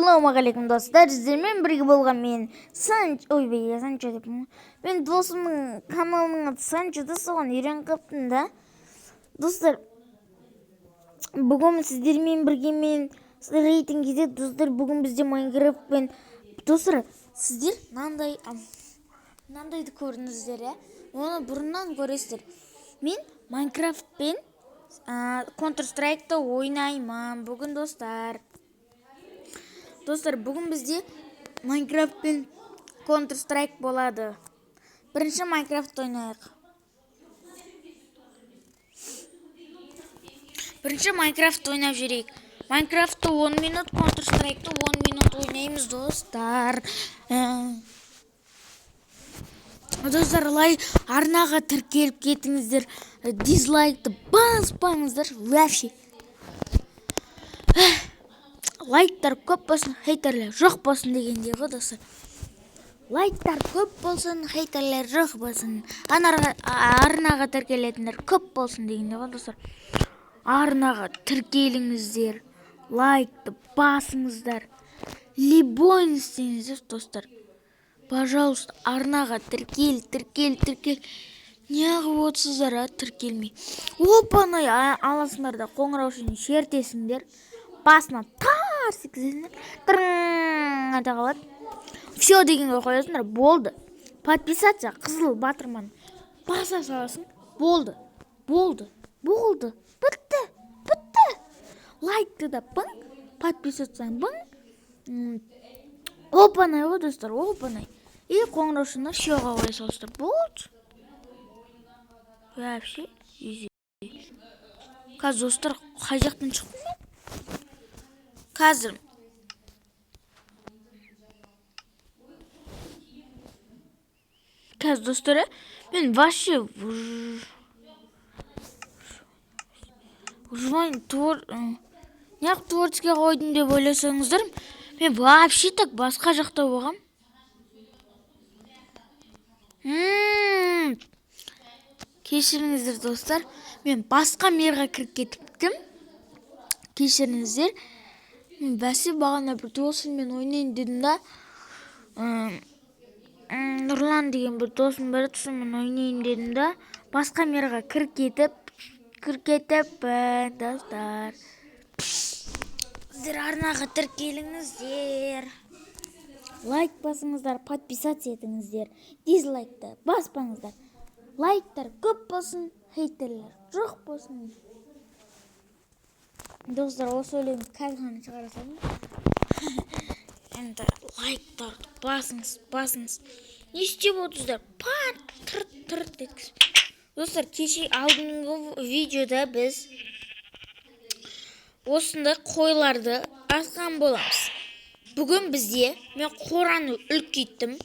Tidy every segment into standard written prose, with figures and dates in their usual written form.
Ассалаумағалейкум, достар! Сіздермен бірге болған мен, Санч, ойбай, Санчо деп. Мен досымның каналының аты Санчо да, соған үйреніп қалыппын да. Достар, бүгін сіздермен бірге мен рейтингіде. Достар, бүгін бізде Майнкрафт пен, достар, сіздер мынандай мынандайды көрдіңіздер, иә, оны бұрыннан көресіздер. Мен Майнкрафт пен Counter Strike'ты ойнаймын бүгін, достар. Достар, бүгін бізде Майнкрафт пен Counter Strike болады. Бірінші Майнкрафт ойнайық. Бірінші Майнкрафт ойнап жіберейік. Майнкрафтты 10 минут, Counter Strike'ты 10 минут ойнаймыз, достар. Достар, лайк, арнаға тіркеліп кетіңіздер, дизлайкты баспаңыздар вообще. Лайктар көп болсын, хейтерлер жоқ болсын дегендей ғой, достар. Лайктар көп болсын, хейтерлер жоқ болсын, арнаға тіркелетіндер көп болсын дегендей ғой, достар. Арнаға тіркеліңіздер, лайкты басыңыздар, любойын істеңіздер, достар. Пожалуйста, арнаға тіркел, тіркел, тіркел. Неғып отырсыздар, а, тіркелмей? Оп-оңай аласыңдар да, қоңыраушаны шертесіңдер, басына тарс еткізесіңдер, тырың ете қалады. Все дегенге қоясыңдар, болды. Подписаться қызыл батырманы баса саласың, болды, болды, болды, бітті, бітті. Лайкты да бың, подписаться бың. Оп оңай ғой, достар, оп оңай. И қоңыраушаны все ға қоя саласыздар, болды. Вообще изи. Қазір, достар, қай жақтан шықтым мен қазір? Қазір, достар, мен вообще выживание твор неғып творческий қойдым деп ойласаңыздар, мен вообще так басқа жақта болғам. Кешіріңіздер, достар, мен басқа мирға кіріп кетіптім, кешіріңіздер. Мен бәсе бағана бір досыммен ойнайын дедім да, Нұрлан деген бір досым бар еді, сонымен ойнайын дедім да, басқа мирға кіріп кетіппін. Достар, сіздер арнаға тіркеліңіздер, лайк басыңыздар, подписаться етіңіздер, дизлайкты баспаңыздар. Лайктар көп болсын, хейтерлер жоқ болсын. Достар, осы өлеңді қазір ғана шығара салдым. Енді лайктарды басыңыз, басыңыз. Не істеп отырсыздар, пат тырт тырт еткізіп? Достар, кеше алдыңғы видеода біз осындай қойларды асқан боламыз. Бүгін бізде мен қораны үлкейттім.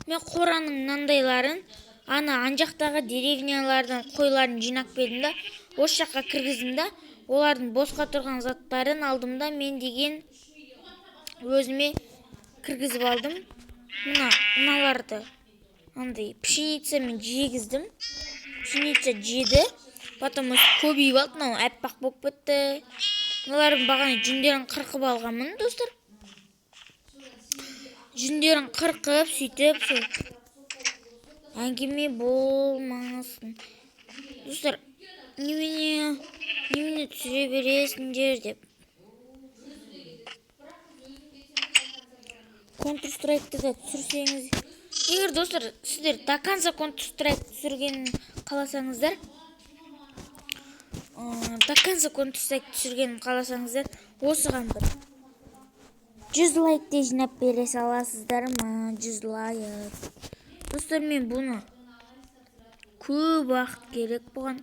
Мен қораның мынандайларын ана ан жақтағы деревнялардан қойларын жинап келдім да, осы жаққа кіргіздім да, олардың босқа тұрған заттарын алдым да, мен деген өзіме кіргізіп алдым. Мыналарды андай пшеницамен жегіздім. Пшеница жеді, потом өсіп көбейіп алды. Мынау аппақ болып кетті. Мыналардың бағана жүндерін қырқып алғанмын, достар. Жүндерін қырқып, сөйтіп, сол әңгіме болмасын. Достар, немене, немене түсіре бересіңдер деп. Counter Strike'ты да түсірсеңіз егер, достар, сіздер до конца Counter Strike түсіргенін қаласаңыздар, до конца Counter Strike түсіргенін қаласаңыздар, осыған бір 100 лайк те жинап бере саласыздар ма? 100 лайк, достар. Мен бұны көп уақыт керек бұған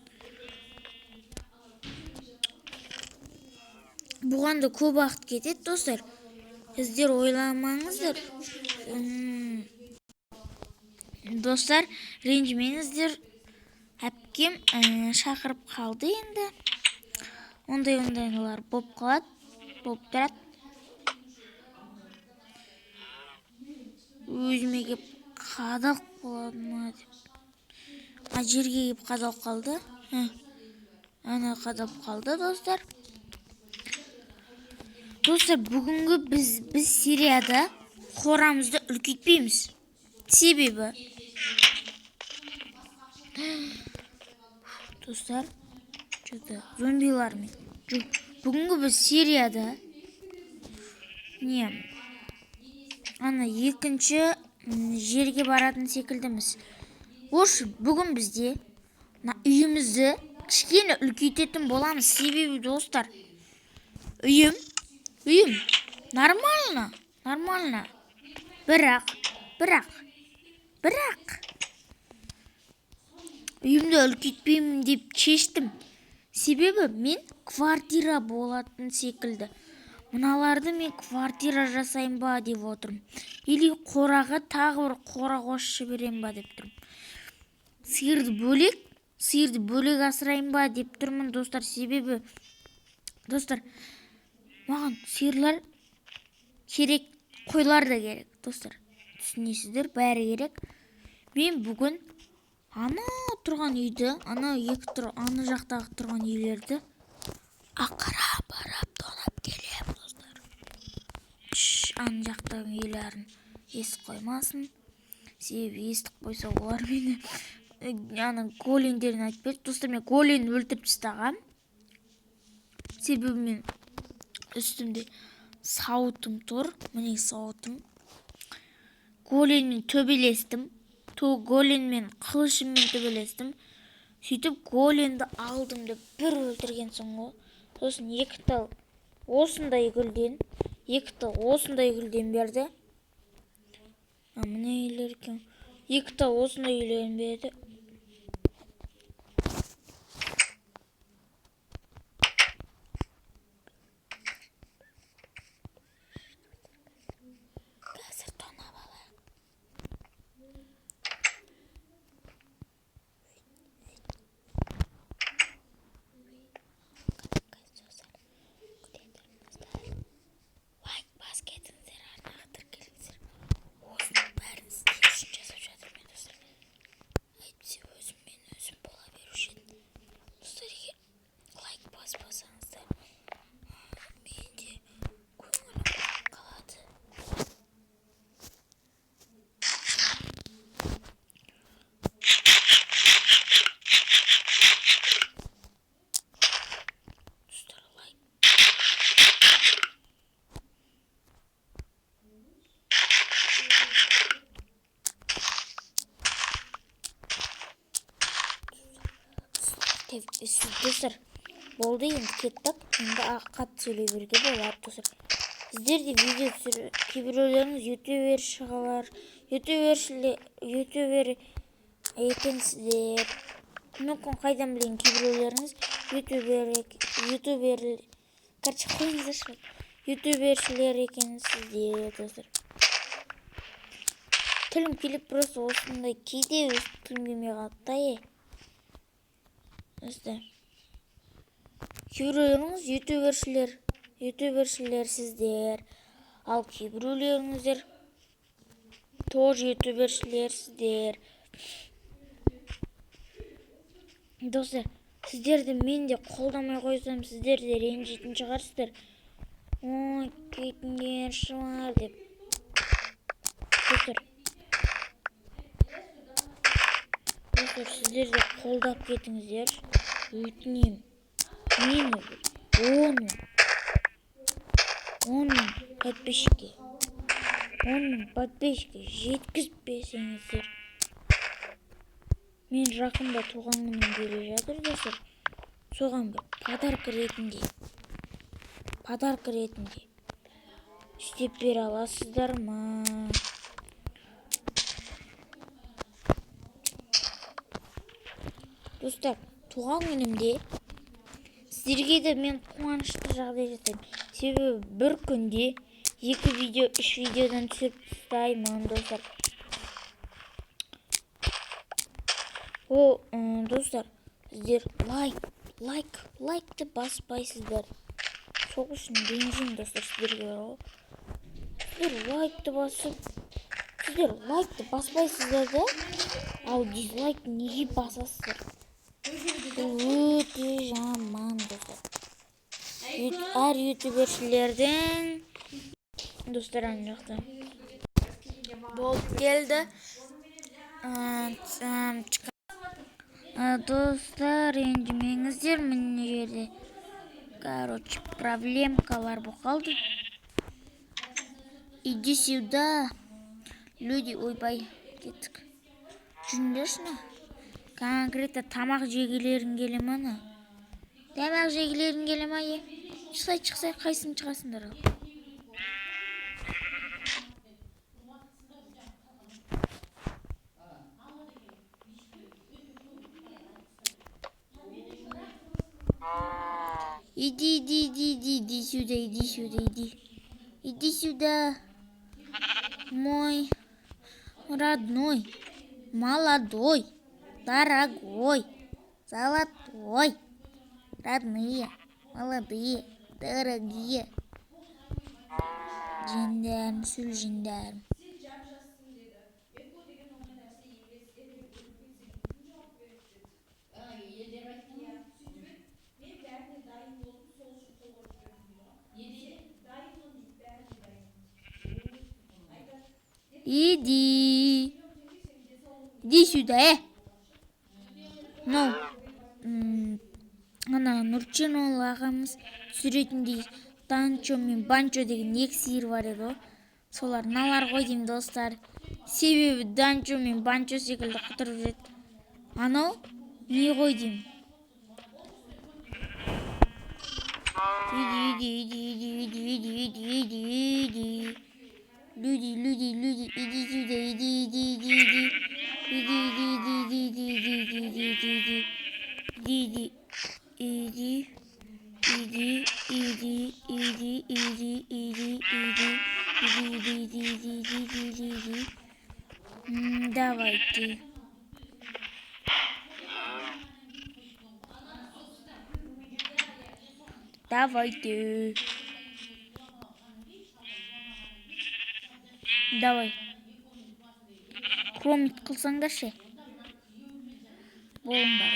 да көп уақыт кетеді, достар, сіздер ойламаңыздар. Достар, ренжімеңіздер, әпкем шақырып қалды. Енді ондайлар болып қалады, болып тұрады. Өзіме кеп қадалып қалады ма деп, а жерге кеп қадалып қалды. Ана қадалып қалды, достар. Достар, бүгінгі біз серияда қорамызды үлкейтпейміз. Себебі достар, что-то зомбилармен. Жоқ, бүгінгі біз серияда не ана екінші жерге баратын секілдіміз. В общем, бүгін бізде мына үйімізді кішкене үлкейтетін боламыз. Себебі, достар, үйім нормально, нормально. Бірақ үйімді үлкейтпеймін деп шештім. Себебі мен квартира болатын секілді. Мыналарды мен квартира жасайын ба деп отырмын. Или қораға тағы бір қора қосып жіберем ба деп тұрмын. Сиырды бөлек асырайын ба деп тұрмын, достар. Себебі, достар, маған сиырлар керек, қойлар да керек, достар. Түсінесіздер, бәрі керек. Мен бүгін ана тұрған үйді, ана екі тұр, ана жақтағы тұрған үйлерді ақыра барып тонап келемін, достар. Шш, ана жақтағы үйлерін естіп қоймасын. Себебі естіп қойса, олар мені ана големдерін айтып берді. Достар, мен големді өлтіріп тастағам. Себебі мен үстімде сауытым тұр. Міне сауытым. Големмен төбелестім. Големмен қылышыммен төбелестім. Сөйтіп големді алдым деп бір өлтірген соң ғой. Сосын екі тал осындай гүлден, екі тал осындай гүлден берді. А, мына үйлер екен. Екі тал осындай үйлерін берді. Қазір тонап алайық. Лайк басып кетіңіздер, арнаға тіркеліңіздер. Осының бәрін сіздер үшін жасап жатырмын мен, достар. Әйтпесе өзіммен өзім бола беруші едім. Достар, егер лайк баспасаңыздар, мен де көңілім қалады. Достар, лайк. Достар, болды, енді кеттік. Енді қатты сөйлей беруге болады, достар. Сіздер де видео түсір, кейбіреулеріңіз ютубер шығалар, ютубер екенсіздер. Мүмкін, қайдан білейін, кейбіреулеріңіз ютубер, короче, қойыңыздаршы, ютубершілер екенсіздер, достар. Тілім келіп, просто осындай кейде өстіп тілім келмей қалады да, е. Достар, кейбіреулеріңіз ютубершілерсіздер, ал кейбіреулеріңіздер тоже ютубершілерсіздер. Достар, сіздерді мен де қолдамай қойсам, сіздер де ренжитін шығарсыздар. Ой, кетіңдер шығар деп. Достар, сіздер де қолдап кетіңіздер. Өтінемін. Мені 10 000 подписчикке, 10 000 подписчикке жеткізбесеңіздер, мен жақында туған күнім келе жатыр, достар. Соған бір подарка ретінде істеп бере аласыздар ма? Достар, туған күнімде сіздерге де мен қуанышты жағдай жасаймын. Себебі бір күнде 2 видео, 3 видеодан түсіріп тастаймын, достар. О, достар, сіздер лайк, лайк, лайкты баспайсыздар. Сол үшін ренжимін, достар, сіздерге бар ғой. Сіздер лайкты басып, сіздер лайкты баспайсыздар да, ал дизлайк неге басасыздар? Бұл өте жаман, достар. Әр ютубершілердің, достар, ана жақта болып келді. Достар, ренжімеңіздер, мына жерде, короче, проблемкалар болып қалды. Иди сюда, люди. Ойбай, кеттік, жүріңдерші. Конкретно тамақ жегілерің келе ма? Ана тамақ жегілерің келе ма? Е, шықсай, шықсай, қайсысын шығасыңдар? Ал, иди, иди, иди, иди, иди сюда, иди сюда, иди, иди сюда, мой родной, молодой, дорогой, золотой. Родные, молодые, дорогие. Жендерім, сүл жендерім. Иди. Иди сюда, э. Ну, ана Нұрченұлы ағамыз түсіретіндей Данчо мен Банчо деген екі сиыр бар еді ғой, солар мыналар ғой деймін, достар. Себебі Данчо мен Банчо секілді құтырып жүреді. Анау не ғой деймін. Иди, иди, иди, иди, иди, иди, иди, иди. Люди, люди, люди, иди сюда, иди, иди, иди, иди. Иди, иди, иди, иди, иди, иди, иди, иди, иди. Иди, иди, иди, иди, иди, иди, иди, иди, иди, иди, иди, иди, иди, иди. Давайте. Давайте. Давай. Кромит қылсаңдаршы. Болыңдар.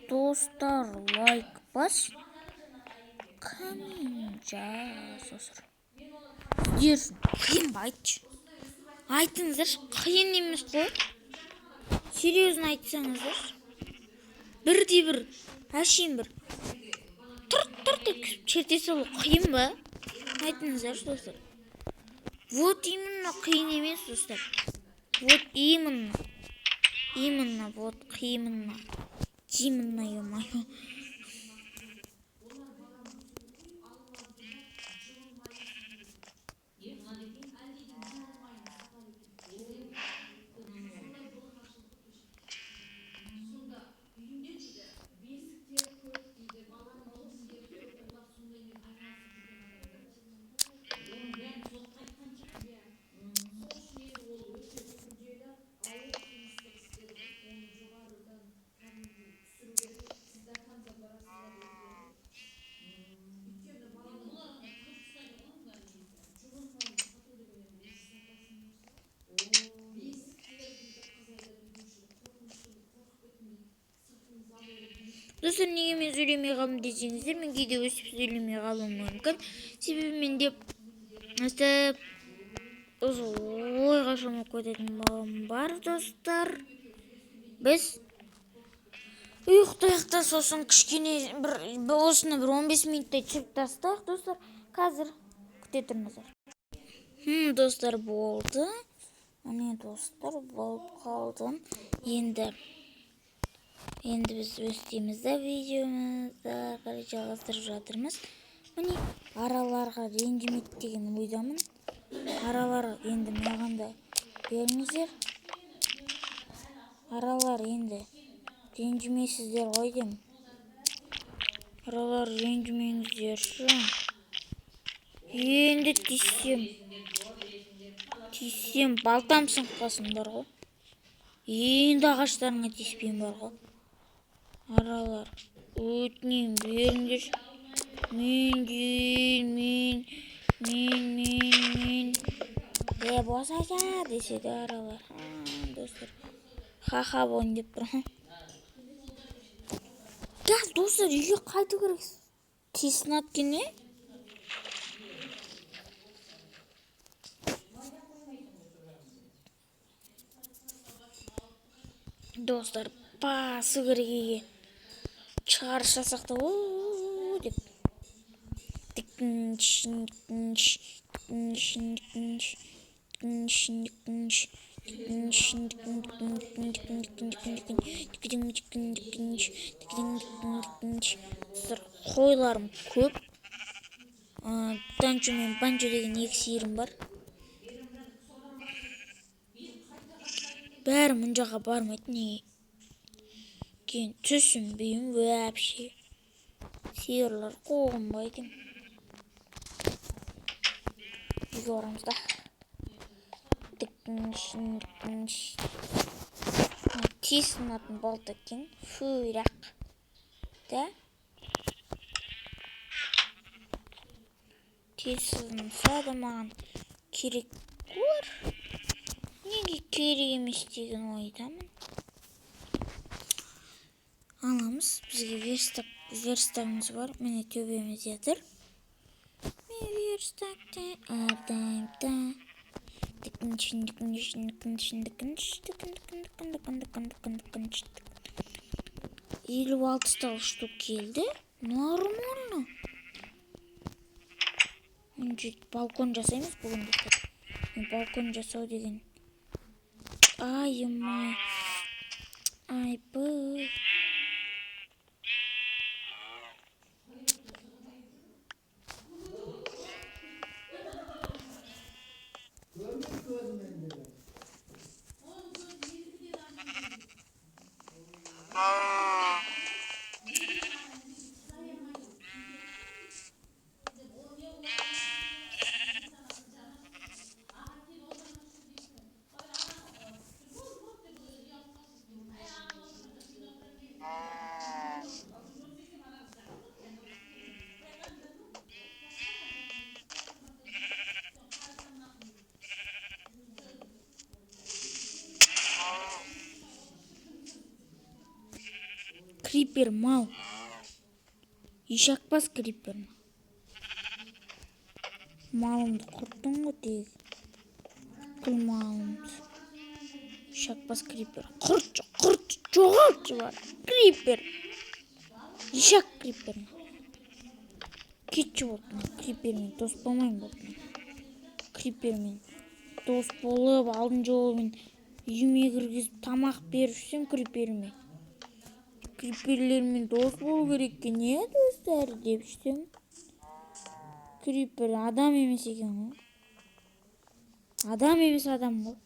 Достар, лайк бас, коммент жаз, достар. Сіздер үшін қиын ба? Айтшы, айтыңыздаршы, қиын емес қой, серьезно айтсаңыздаршы. Бірде бір әшейін бір тұр тұр деп черте салу қиын ба? Айтыңыздаршы, достар. Вот именно, қиын емес, достар. Вот именно, именно, вот именно, именно, ё-моё. Достар, неге мен сөйлемей қалдым десеңіздер, мен кейде өстіп сөйлемей қалуым мүмкін, себебі менде өстіп осы ойға шомып кететін бар. Достар, біз ұйықтайық та, сосын кішкене бір осыны бір 15 минуттай түсіріп тастайық, достар. Қазір күте тұрыңыздар. Достар, болды, міне, достар, болып қалды. Енді біз өстейміз да, видеомызды ары қарай жалғастырып жатырмыз. Міне, араларға ренжімейді деген ойдамын. Аралар, енді маған да беріңіздер. Аралар, енді ренжімейсіздер ғой деймін. Аралар, ренжімеңіздерші. Енді тиіссем, тиіссем, балтам сынып қалсын бар ғой. Енді ағаштарыңа тиіспеймін бар ғой. Аралар, өтінемін, беріңдерші. Мен дейін, мен, мен, мен, мен. Е, босаша десе де аралар. Достар. Ха-ха болайын деп тұр. Газ, достар, үйге қайту керек. Тез сынады екен, е? Достар, басу керек үйге. Шығарып та о деп. Достар, қойларым көп. Данчо мен Банчо деген екі сиырым бар. Бәрі мына жаққа бармайды, неге екенін түсінбеймін вообще. Сиырлар қуғынбайды. Үйге барамыз да. Тез сынатын балта екен. Фурақ. Да? Тез сынса да маған керек олар. Неге керек емес деген ойдамын. Аламыз. Бізге верстагымыз бар. Міне төбемізде тұр. Мен верстакты әрдайым. 56 стал штук келді. Нормально. 17 балкон жасаймыз бүгін, достар. Балкон жасау деген. Ай-май. Айбы. Крипер мал. Ишакбас крипер. Малымды құрттың ғой тегі. Бүкіл малымды. Ишакбас крипер. Құртшы, құртшы, жоғалтшы бар. Крипер. Ишак крипер. Кетші болды. Крипермен дос болмаймын болды. Крипермен дос болып, алдын жолы мен үйіме кіргізіп тамақ беріп жүрсем криперіме. Криперлермен дос болу керек екен, е, достар, деп жүрсем. Крипер адам емес екен ғой. Адам емес адам ғой.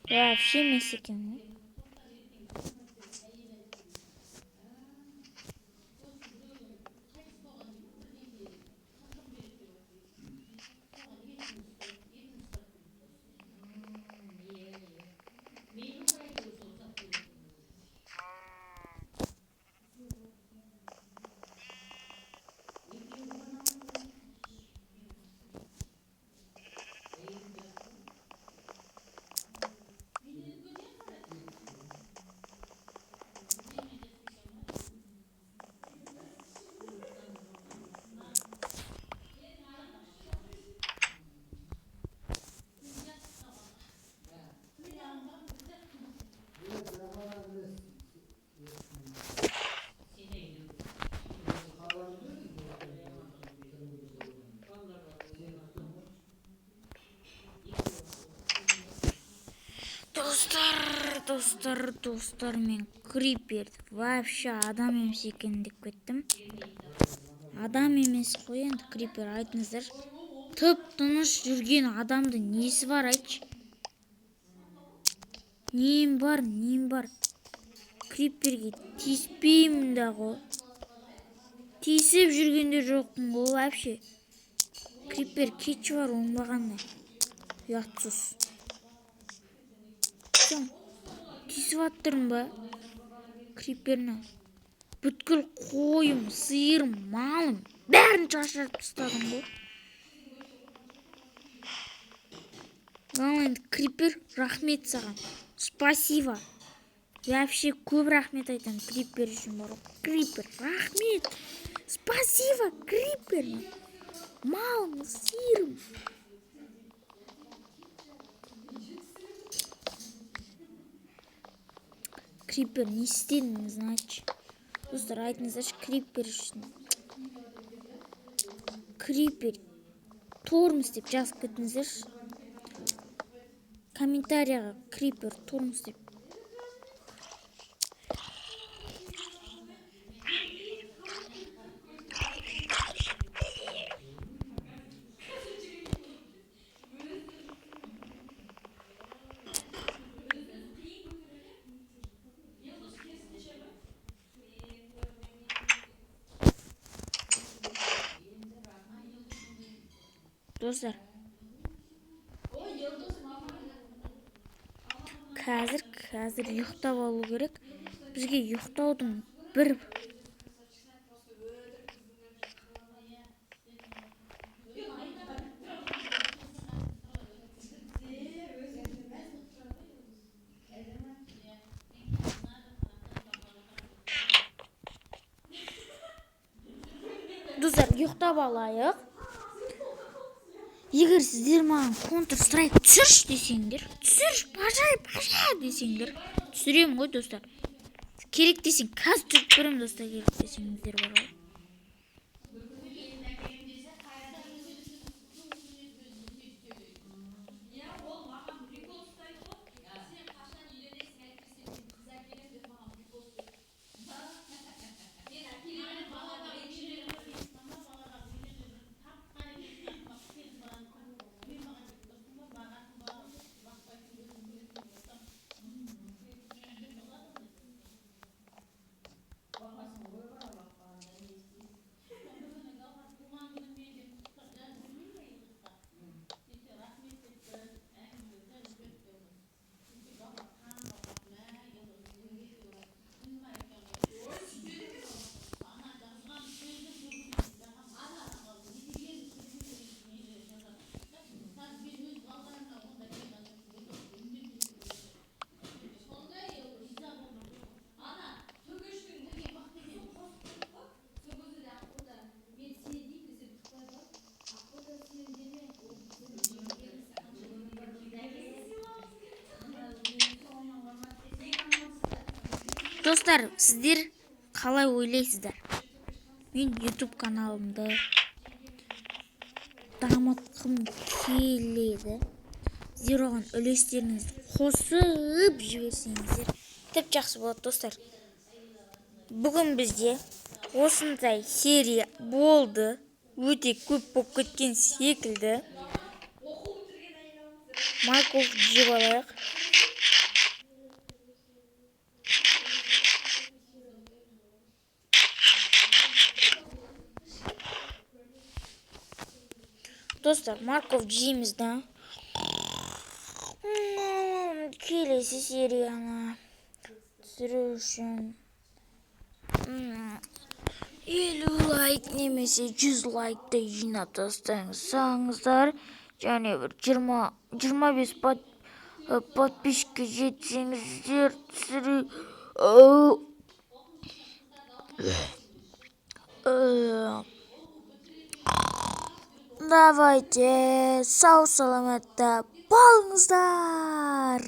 Вообще емес екен ғой. Достар, достар, мен криперді вообще адам емес екен деп кеттім. Адам емес қой енді крипер, айтыңыздар. Тып-тыныш жүрген адамды несі бар, айтшы? Нем бар, нем бар? Криперге тиіспеймін да ғой. Тиісіп жүрген де жоқпын ғой вообще. Крипер кетші бар оңбағанына. Ұятсыз. Тиісіп аттырмын ба? Криперні. Бүткіл қойым, сиырым, малым бәрін шашырып тастадым ғой. Ал енді Крипер, рахмет саған. Спасибо. Вообще көп рахмет айтамын Крипер үшін бар ғой. Крипер, рахмет. Спасибо, Крипер. Малым, сиырым. Крипер не істедің, значит? Достар, айтыңыздаршы, Крипер үшін. Крипер тормоз деп жазып кетіңіздерші. Комментарияға Крипер тормоз деп. Достар, қазір ұйықтап алу керек. Бізге ұйықтаудың бір Достар, ұйықтап алайық. Егер сіздер маған Counter Strike түсірші десеңдер, түсірші, пожай, пожай десеңдер, түсіремін ғой, достар. Керек десең, қазір түсіріп беремін, достар, керек десеңіздер бар ғой. Достар, сіздер қалай ойлайсыздар? Мен YouTube каналымды дамытқым келеді. Сіздер оған үлестеріңізді қосып жіберсеңіздер, тіп жақсы болады, достар. Бүгін бізде осындай серия болды. Өте көп болып кеткен секілді. Майков жеп алайық. Достар, морковь жейміз да. Келесі серияны түсіру үшін 50 лайк немесе 100 лайкты жинап тастаңыздар. Және бір 25 подписчикке жетсеңіздер түсіру. Давайте, сау саламатта болыңыздар.